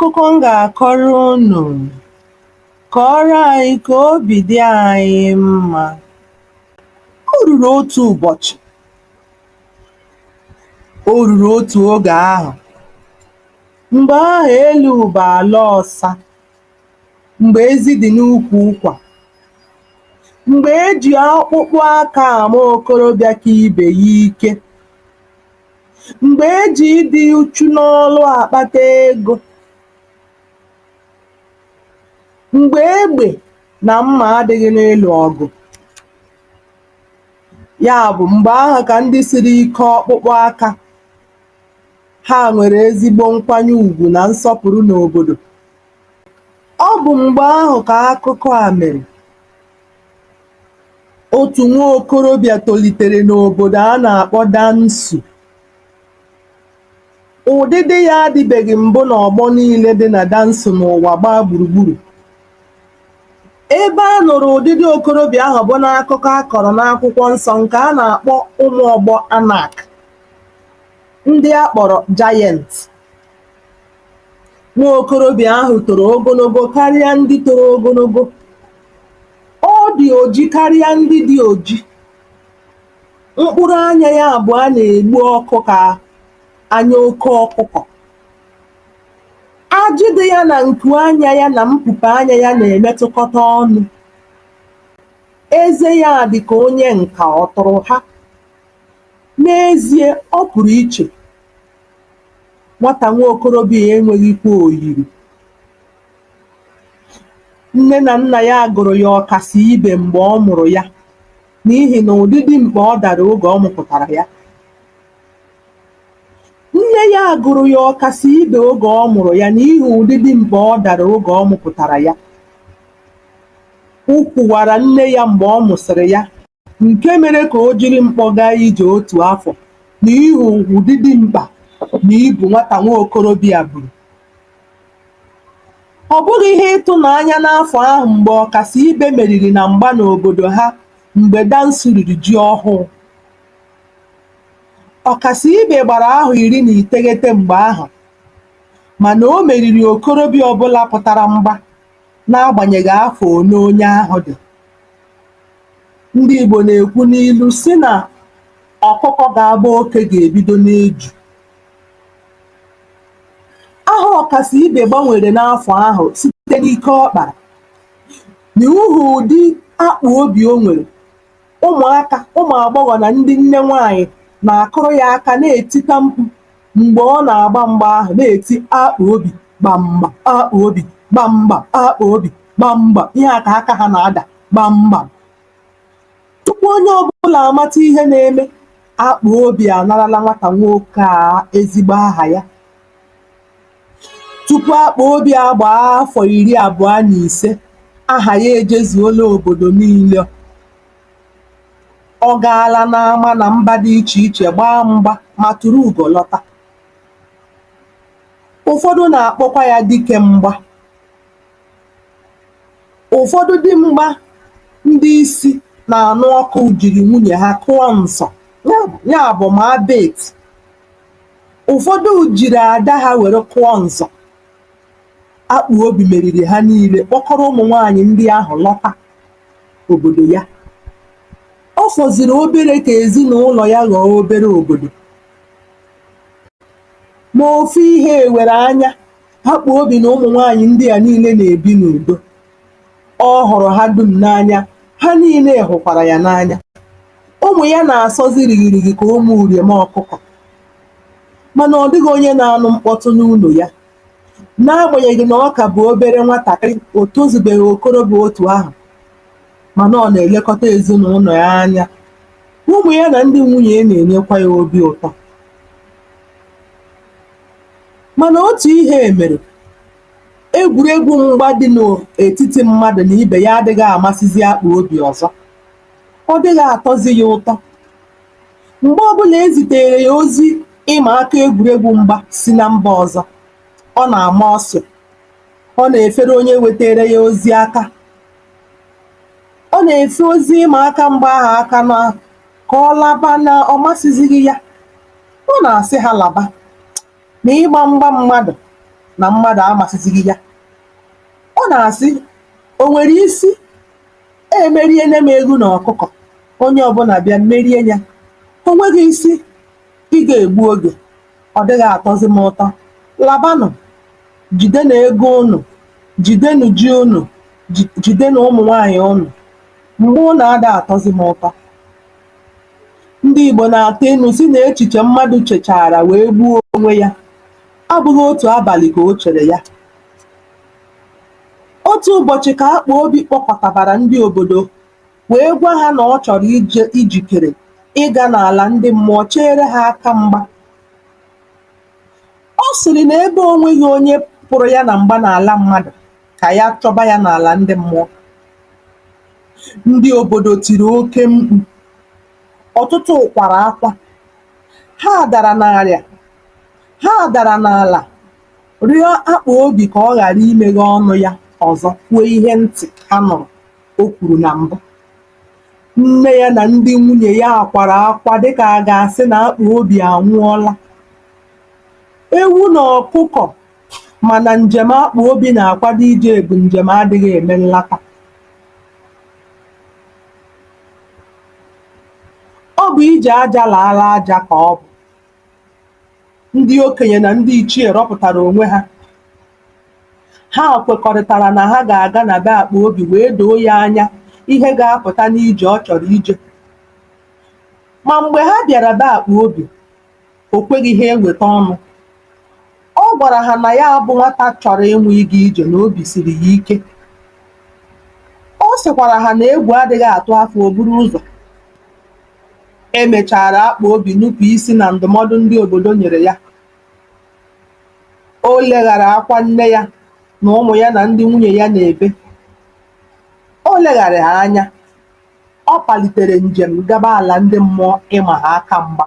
akụkọ m ga-akọrọ unu. Kọọrọ anyị ka obi dị anyị mma. O ruru otu ụbọchị, o ruru otu oge ahụ, mgbe ahụ elu bụ ala ọsa, mgbe ezi dị n'ukwu ụkwa, mgbe e ji ọkpụkpụ aka ama okorobịa ka ibe ya ike, mgbe e ji ịdị uchu n'ọlụ akpata ego, mgbe egbe na mma adịghị n'ịlụ ọgụ. Ya bụ mgbe ahụ ka ndị siri ike ọkpụkpụ aka ha nwere ezigbo nkwanye ugwu na nsọpụrụ n'obodo. Ọ bụ mgbe ahụ ka akụkọ a mere. Otu nwa okorobịa tolitere n'obodo a na-akpọ Dansu. Ụdịdị ya adịbeghị mbụ n'ọgbọ niile dị na Dansu n'ụwa gbaa gburugburu. Ebe a nụrụ ụdịdị okorobịa ahụ bụ n'akụkọ a kọrọ n'akwụkwọ nsọ nke a na-akpọ ụmụ ọgbọ Anak, ndị a kpọrọ Giant. Nwa okorobịa ahụ toro ogologo karịa ndị toro ogologo. Ọ dị oji karịa ndị dị oji. Mkpụrụ anya ya abụọ na-egbu ọkụ ka anya oke ọkụkọ. Ajị dị ya na nku anya ya na mpupe anya ya na-emetụkọta ọnụ. Eze ya dị ka onye nka ọ tụrụ ha. N'ezie, ọ pụrụ iche. Nwata nwa okorobịa enweghịkwa oyiri. Nne na nna ya gụrụ ya ọkasị ibe mgbe ọ mụrụ ya n'ihi na ụdị dimkpa ọ dara oge ọ mụpụtara ya. Nne ya gụrụ ya ọkasị ibe oge ọ mụrụ ya n'ihi ụdị dimkpa ọ dara oge ọ mụpụtara ya. Ukwu wara nne ya mgbe ọ mụsịrị ya nke mere ka o jiri mkpọ gaa ije otu afọ n'ihi ụdị dimkpa na ibu nwata nwa okorobịa buru. Ọ bụghị ihe ịtụnanya n'afọ ahụ mgbe ọkasị ibe meriri na mgba n'obodo ha mgbe Dansu riri ji ọhụụ. Ọkasị ibe gbara ahọ 19 mgbe ahụ mana o meriri okorobịa ọbụla pụtara mgba n'agbanyeghị afọ ole onye ahụ dị. Ndị Igbo na-ekwu n'ilu sị na ọkụkọ ga-agba oke ga-ebido n'eju. Aha ọkasị ibe gbanwere n'afọ ahụ site n'ike ọ kpara. N'ihi ụdị akpụ obi o nwere, ụmụaka, ụmụ agbọghọ na ndị nne nwaanyị na-akụrụ ya aka na-etikwa mkpu mgbe ọ na-agba mgba ahụ na-eti akpụ obi gbamgbam akpụ obi gbamgbam akpụ obi gbamgbam ihe a ka aka ha na-ada gbamgbam. Tupu onye ọbụla amata ihe na-eme, akpụ obi anarala nwata nwoke a ezigbo aha ya. Tupu akpụ obi agbaa afọ 25, aha ya ejezuola obodo niile. Ọ gaala n'ama na mba dị iche iche gbaa mgba ma turu ugo lọta. Ụfọdụ na-akpọkwa ya dike mgba. Ụfọdụ dimgba ndị isi na-anụ ọkụ jiri nwunye ha kụọ nsọ, ya bụ maa bet. Ụfọdụ jiri ada ha were kụọ nzọ. Akpụ obi meriri ha niile kpọkọrọ ụmụ nwaanyị ndị ahụ lọta obodo ya. Ọ fọziri obere ka ezinụlọ ya ghọọ obere obodo. Ma ofu ihe were anya, Akpụ obi na ụmụ nwaanyị ndị a niile na-ebi n'udo. Ọ hụrụ ha dum n'anya, ha niile hụkwara ya n'anya. Ụmụ ya na-asọzi rigirigi ka ụmụ uriom ọkụkọ. Mana ọ dịghị onye na-anụ mkpọtụ n'ụlọ ya. N'agbanyeghị na ọ ka bụ obere nwatakịrị, o tozubeghị okorobịa otu ahụ, mana ọ na-elekọta ezinụlọ ya anya. Ụmụ ya na ndị nwunye ya na-enyekwa ya obi ụtọ. Mana otu ihe mere, egwuregwu mgba dị n'etiti mmadụ na ibe ya adịghị amasịzi Akpụ obi ọzọ. Ọ dịghị atọzi ya ụtọ. Mgbe ọbụla e zitere ya ozi ịma aka egwuregwu mgba si na mba ọzọ, ọ na-ama ọsọ. Ọ na-efere onye wetere ya ozi aka. Ọ na-efe ozi ịma aka mgba ahụ aka na ka ọ laba na ọ masịzighị ya. Ọ na-asị ha laba na ịgba mgba mmadụ na mmadụ amasịzighị ya. Ọ na-asị, o nwere isi? Emeriene m ewu na ọkụkọ, onye ọbụla bịa m merie ya. O nweghị isi, ị ga-egbu oge, ọ dịghị atọzi m ụtọ. Labanụ, jidenụ ego unu, jidenụ ji unu, jidenụ ụmụ nwaanyị unu. Mgba unu ada atọzi m ụtọ. Ndị Igbo na-atụ inu sị na echiche mmadụ chechara wee gbuo onwe ya abụghị otu abalị ka o chere ya. Otu ụbọchị ka Akpụobi kpọkọtabara ndị obodo wee gwa ha na ọ chọrọ ije ijikere ịga n'ala ndị mmụọ cheere ha aka mgba. Ọ sịrị na ebe o nweghị onye pụrụ ya na mgba n'ala mmadụ ka ya chọba ya n'ala ndị mmụọ. Ndị obodo tiri oke mkpu. Ọtụtụ kwara akwa. Ha dara n'arịa. Ha dara n'ala rịọ Akpụobi ka ọ ghara imeghe ọnụ ya ọzọ kwuo ihe ntị ha nụrụ o kwuru na mbụ. Nne ya na ndị nwunye ya kwara akwa dịka a ga-asị na Akpụobi anwụọla. Ewu na ọkụkọ ma na njem Akpụobi na-akwado ije bụ njem adịghị eme nlata. Ọ bụ ije aja laala aja ka ọ bụ. Ndị okenye na ndị ichie rọpụtara onwe ha. Ha kwekọrịtara na ha ga-aga na be Akpụobi wee doo ya anya ihe ga-apụta n'ije ọ chọrọ ije. Ma mgbe ha bịara be Akpụobi, o kweghị ha eweta ọnụ. Ọ gwara ha na ya bụ nwata chọrọ ịnwụ ịga ije na obi siri ya ike. Ọ sịkwara ha na egwu adịghị atụ afọ o buru ụzọ. E mechara Akpụobi nupu isi na ndụmọdụ ndị obodo nyere ya. O leghara akwa nne ya na ụmụ ya na ndị nwunye ya na-ebe. O leghara ha anya. Ọ palitere njem gaba ala ndị mmụọ ịma ha aka mgba.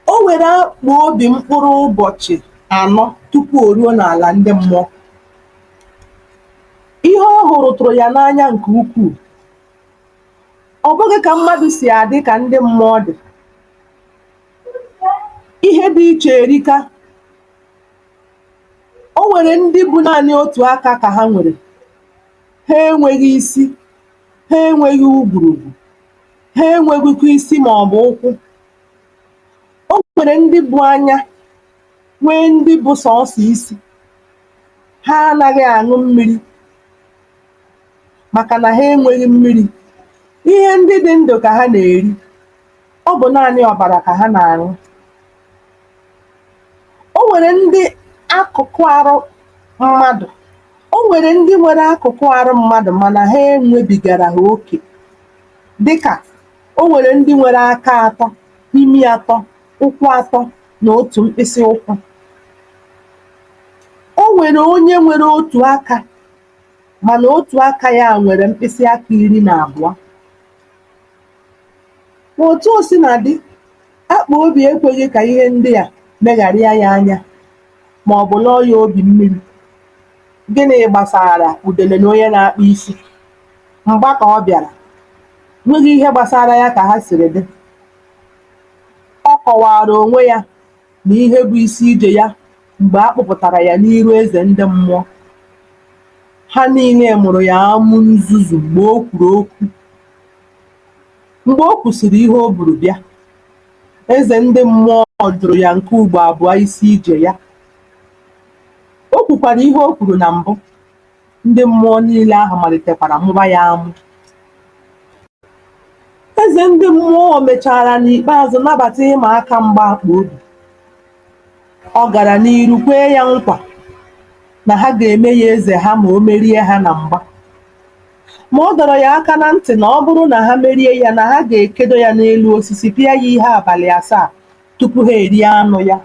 O were Akpụobi mkpụrụ ụbọchị anọ tupu o ruo n'ala ndị mmụọ. Ihe ọ hụrụ tụrụ ya n'anya nke ukwuu. Ọ bụghị ka mmadụ si adị ka ndị mmụọ dị. Ihe dị iche erika. O nwere ndị bụ naanị otu aka ka ha nwere. Ha enweghị isi, ha enweghị ugwurugwu, ha enweghịkwa isi maọbụ ụkwụ. O nwere ndị bu anya, nwee ndị bu sọọsọ isi. Ha anaghị aṅụ mmiri maka na ha enweghị mmiri. Ihe ndị dị ndụ ka ha na-eri. Ọ bụ naanị ọbara ka ha na-aṅụ. O nwere ndị akụkụ arụ mmadụ. O nwere ndị nwere akụkụ arụ mmadụ mana ha enwebigara ha oke. Dịka o nwere ndị nwere aka atọ, imi atọ, ụkwụ atọ na otu mkpịsị ụkwụ. O nwere onye nwere otu aka mana otu aka ya nwere mkpịsị aka 12. Ma otu o sina dị, Akpụobi ekweghị ka ihe ndị a megharịa ya anya maọbụ lọọ ya obi mmiri. Gịnị gbasara udele na onye na-akpa isi? Mgba ka ọ bịara. Nweghị ihe gbasara ya ka ha siri dị. Ọ kọwara onwe ya na ihe bụ isi ije ya mgbe a kpụpụtara ya n'iru eze ndị mmụọ. Ha niile mụrụ ya amụ nzuzu mgbe o kwuru okwu. Mgbe o kwusịrị ihe o buru bịa, eze ndị mmụọ jụrụ ya nke ugbo abụọ isi ije ya. O kwukwara ihe o kwuru na mbụ. Ndị mmụọ niile ahụ malitekwara mụba ya amụ. Eze ndị mmụọ mechara n'ikpeazụ nabata ịma aka mgba Akpụobi. Ọ gara n'iru kwee ya nkwa na ha ga-eme ya eze ha ma o merie ha na mgba. Ma ọ dọrọ ya aka na ntị na ọ bụrụ na ha merie ya na ha ga-ekedo ya n'elu osisi pịa ya ihe abalị asaa tupu ha erie anụ ya.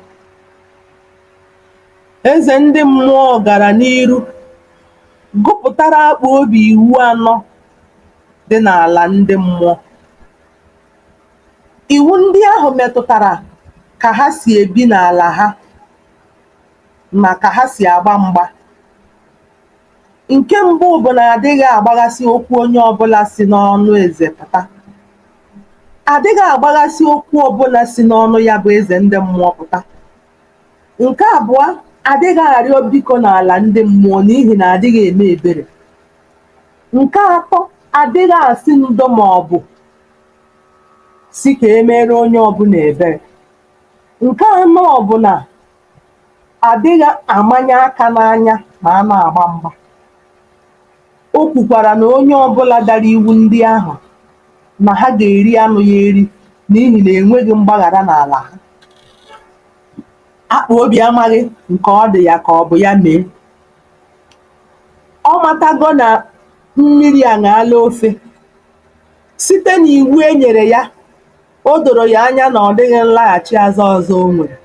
Eze ndị mmụọ gara n'iru gụpụtara Akpụobi iwu anọ dị n'ala ndị mmụọ. Iwu ndị ahụ metụtara ka ha si ebi n'ala ha na ka ha si agba mgba. Nke mbụ bụ na adịghị agbaghasị okwu onye ọbụla si n'ọnụ eze pụta. Adịghị agbaghasị okwu ọbụla si n'ọnụ ya bụ eze ndị mmụọ pụta. Nke abụọ, adịghị arịọ biko n'ala ndị mmụọ n'ihi na adịghị eme ebere. Nke atọ, adịghị asị ndo maọbụ sị ka e meere onye ọbụla ebere. Nke anọ bụ na adịghị amanye aka n'anya ma a na-agba mgba. O kwukwara na onye ọbụla dara iwu ndị ahụ na ha ga-eri anụ ya eri n'ihi na e nweghị mgbaghara n'ala ha. Akpụobi amaghị nke ọ dị ya ka ọ bụ ya mee. Ọ matago na mmiri aṅaala ofe. Site n'iwu e nyere ya, o doro ya anya na ọ dịghị nlaghachi azụ ọzọ o nwere.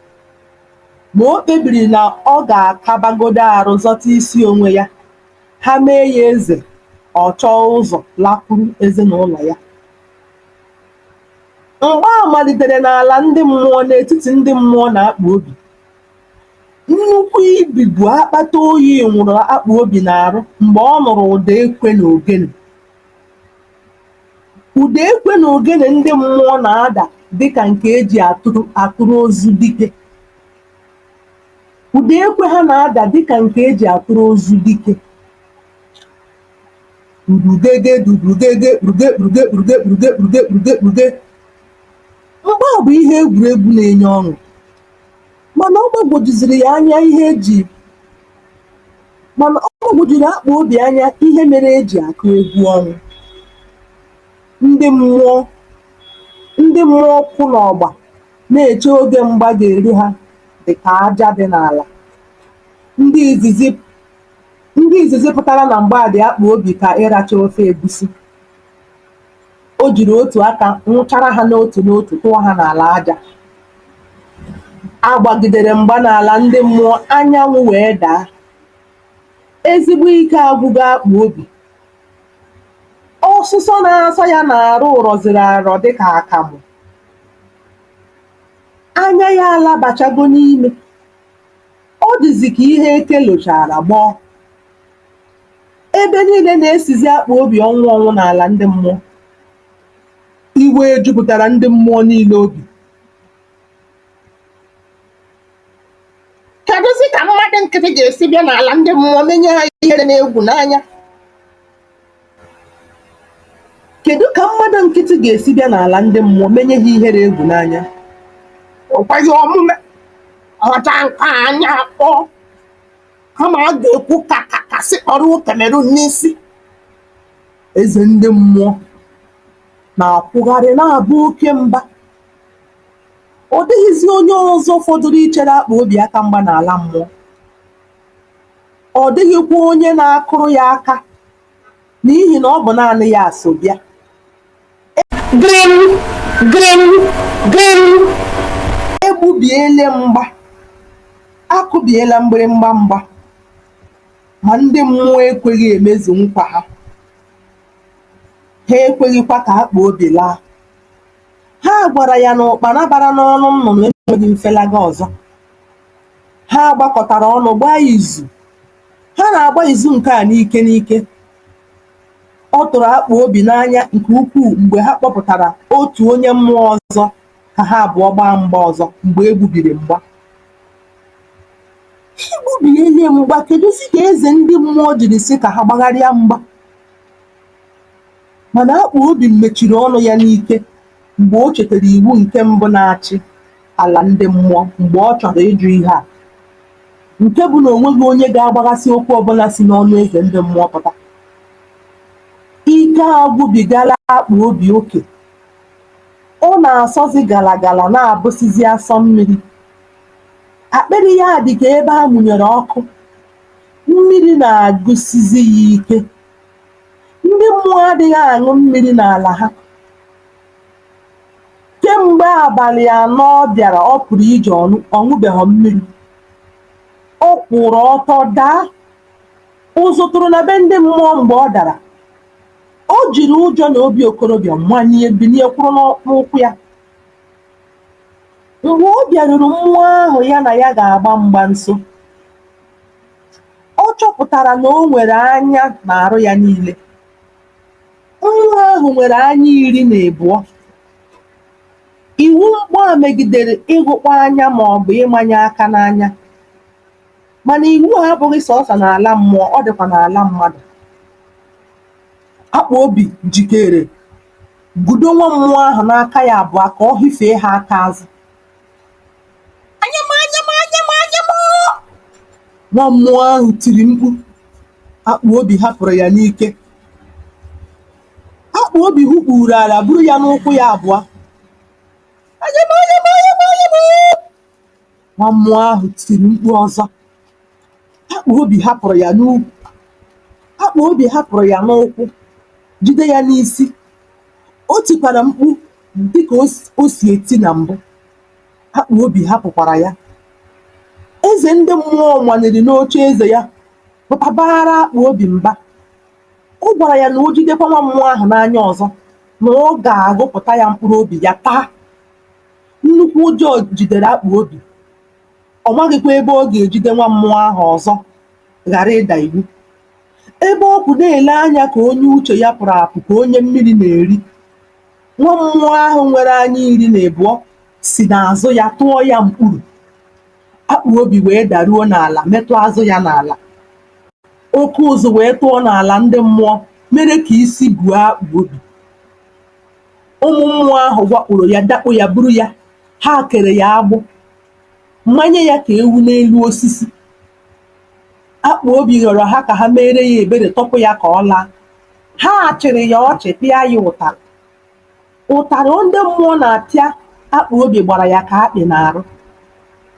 Ma o kpebiri na ọ ga-akabagodu arụ zọta isi onwe ya. Ha mee ya eze, ọ chọọ ụzọ lakwuru ezinụlọ ya. Mgba a malitere n'ala ndị mmụọ n'etiti ndị mmụọ na Akpụobi. Nnukwu ibi bụ akpata oyi nwụrụ Akpụobi n'arụ mgbe ọ nụrụ ụda ekwe na ogene. Ụda ekwe na ogene ndị mmụọ na-ada dịka nke e ji atụrụ ozu dike. Ụda ekwe ha na-ada dịka nke e ji atụrụ ozu dike. Kpurugege dudugege kpuruge kpuruge kpuruge kpuruge kpuruge kpuruge kpuruge. Mgba bụ ihe egwuregwu na-enye ọṅụ. Mana ọ gbagwojuziri ya anya ihe e ji mana ọ gbagwojuru Akpụobi anya ihe mere e ji akụ egwu ọnwụ. Ndị mmụọ ndị mmụọ kwụ n'ọgba na-eche oge mgba ga-eru ha dị ka aja dị n'ala. Ndị izizi ndị izizi pụtara na mgba dị Akpụobi ka ịracha ofe egusi. O jiri otu aka nwụchara ha n'otu n'otu tụọ ha n'ala aja. A gbagidere mgba n'ala ndị mmụọ, anyanwụ wee daa. Ezigbo ike agwụgo Akpụobi. Ọsụsọ na-asọ ya n'arụ rọziri arọ dịka akamụ. Anya ya alabachago n'ime. Ọ dịzi ka ihe eke lochara gbọọ. Ebe niile na-esizi Akpụobi ọnwụ ọnwụ n'ala ndị mmụọ. Iwe jupụtara ndị mmụọ niile obi. Kedụzi ka mmadụ nkịtị ga-esi bịa n'ala ndị mmụọ menye ha ihere na egwu n'anya? Kedu ka mmadụ nkịtị ga-esi bịa n'ala ndị mmụọ menye ha ihere egwu n'anya? O kweghị omume. Ọcha nke anya akpọ. Kama a ga-ekwu ka ka ka sị kpọrọ Cameroon n'isi. Eze ndị mmụọ na-akwụgharị na-aba oke mba. Ọ dịghịzi onye ọzọ fọdụrụ ichere Akpụobi aka mgba n'ala mmụọ. Ọ dịghịkwa onye na-akụrụ ya aka n'ihi na ọ bụ naanị ya so bịa. Grim, grim, grim. E gbubiele mgba, a kụbiela mgbịrịmgba mgba, ma ndị mmụọ ekweghị emezu nkwa ha. Ha ekweghịkwa ka Akpụobi laa. Ha gwara ya na ụkpana bara n'ọnụ nnụnụ enweghị mfelaga ọzọ. Ha gbakọtara ọnụ gbaa izu. Ha na-agba izu nke a n'ike n'ike. Ọ tụrụ Akpụobi n'anya nke ukwuu mgbe ha kpọpụtara otu onye mmụọ ọzọ ka ha abụọ gbaa mgba ọzọ mgbe e gbubiri mgba. E gbubiele mgba, kedụzi ka eze ndị mmụọ jiri sị ka ha gbagharịa mgba? Mana Akpụobi mechiri ọnụ ya n'ike mgbe o chetara iwu nke mbụ na-achị ala ndị mmụọ mgbe ọ chọrọ ịjụ ihe a, nke bụ na o nweghị onye ga-agbaghasị okwu ọbụla si n'ọnụ eze ndị mmụọ pụta. Ike agwụbigala Akpụobi oke. Ọ na-asọzi galagala na-abụsịzi asọ mmiri. Akpịrị ya dị ka ebe a mụnyere ọkụ. Mmiri na-agụsizi ya ike. Ndị mmụọ adịghị aṅụ mmiri n'ala ha. Kemgbe abalị anọ ọ bịara ọ pụrụ ije ọ ṅụbeghị mmiri. Ọ kwụrụ ọtọ daa. Ụzụ tụrụ na be ndị mmụọ mgbe ọ dara. O jiri ụjọ na obi okorobịa manye binie kwụrụ n'ụkwụ ya. Mgbe ọ bịaruru mmụọ ahụ ya na ya ga-agba mgba nso, ọ chọpụtara na o nwere anya n'arụ ya niile. Mmụọ ahụ nwere anya 12. Iwu mgba a megidere ịghụkpọ anya maọbụ ịmanye aka n'anya. Mana iwu a abụghị sọọsọ n'ala mmụọ, ọ dịkwa n'ala mmadụ. Akpụobi jikere gudo nwa mmụọ ahụ n'aka ya abụọ ka ọ hịfee ha aka azụ. Anya m, anya m, anya m, anya m! Nwa mmụọ ahụ tiri mkpu. Akpụobi hapụrụ ya n'ike. Akpụobi hukpuru ala buru ya n'ụkwụ ya abụọ. Anya m, anya m, anya m, anya m! Nwa mmụọ ahụ tiri mkpu ọzọ. Akpụobi hapụrụ ya n'ukwu. Akpụobi hapụrụ ya n'ụkwụ, jide ya n'isi. O tikwara mkpu dịka o si eti na mbụ. Akpụobi hapụkwara ya. Eze ndị mmụọ maliri n'oche eze ya pụta baara Akpụobi mba. Ọ gwara ya na o jidekwa nwa mmụọ ahụ n'anya ọzọ, na ọ ga-agụpụta ya mkpụrụ obi ya taa. Nnukwu ụjọ jidere Akpụobi. Ọ maghịkwa ebe ọ ga-ejide nwa mmụọ ahụ ọzọ ghara ịda iwu. Ebe ọ kwụ na-ele anya ka onye uche ya pụrụ apụ ka onye mmiri na-eri. Nwa mmụọ ahụ nwere anya 12 si n'azụ ya tụọ ya mkpuru. Akpụobi wee daruo n'ala metụ azụ ya n'ala. Oke ụzụ wee tụọ n'ala ndị mmụọ mere ka isi buo Akpụobi. Ụmụ mmụọ ahụ wakporo ya dakpo ya buru ya. Ha kere ya agbụ, manye ya ka ewu n'elu osisi. Akpụobi rịọrọ ha ka ha meere ya ebere tọpụ ya ka ọ laa. Ha chịrị ya ọchị pịa ya ụtarị. Ụtarị ndị mmụọ na-apịa Akpụobi gbara ya ka akpị n'arụ.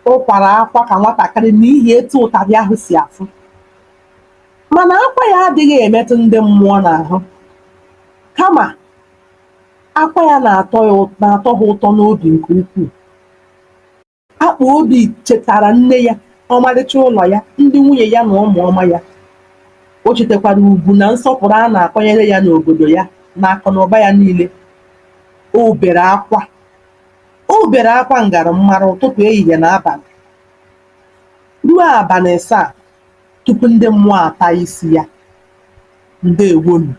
Ọ kwara akwa ka nwatakịrị n'ihi etu ụtarị ahụ si afụ. Mana akwa ya adịghị emetụ ndị mmụọ n'ahụ. Kama akwa ya na-atọ ha ụtọ n'obi nke ukwuu. Akpụobi chetara nne ya, ọmarịcha ụlọ ya, ndị nwunye ya na ụmụ ọma ya. O chetakwara ugwu na nsọpụrụ a na-akwanyere ya n'obodo ya na akụnụba ya niile. O bere akwa. O bere akwa ngaramara ụtụtụ, ehihie na abalị ruo abalị 7 tupu ndị mmụọ ata isi ya. Ndewonu.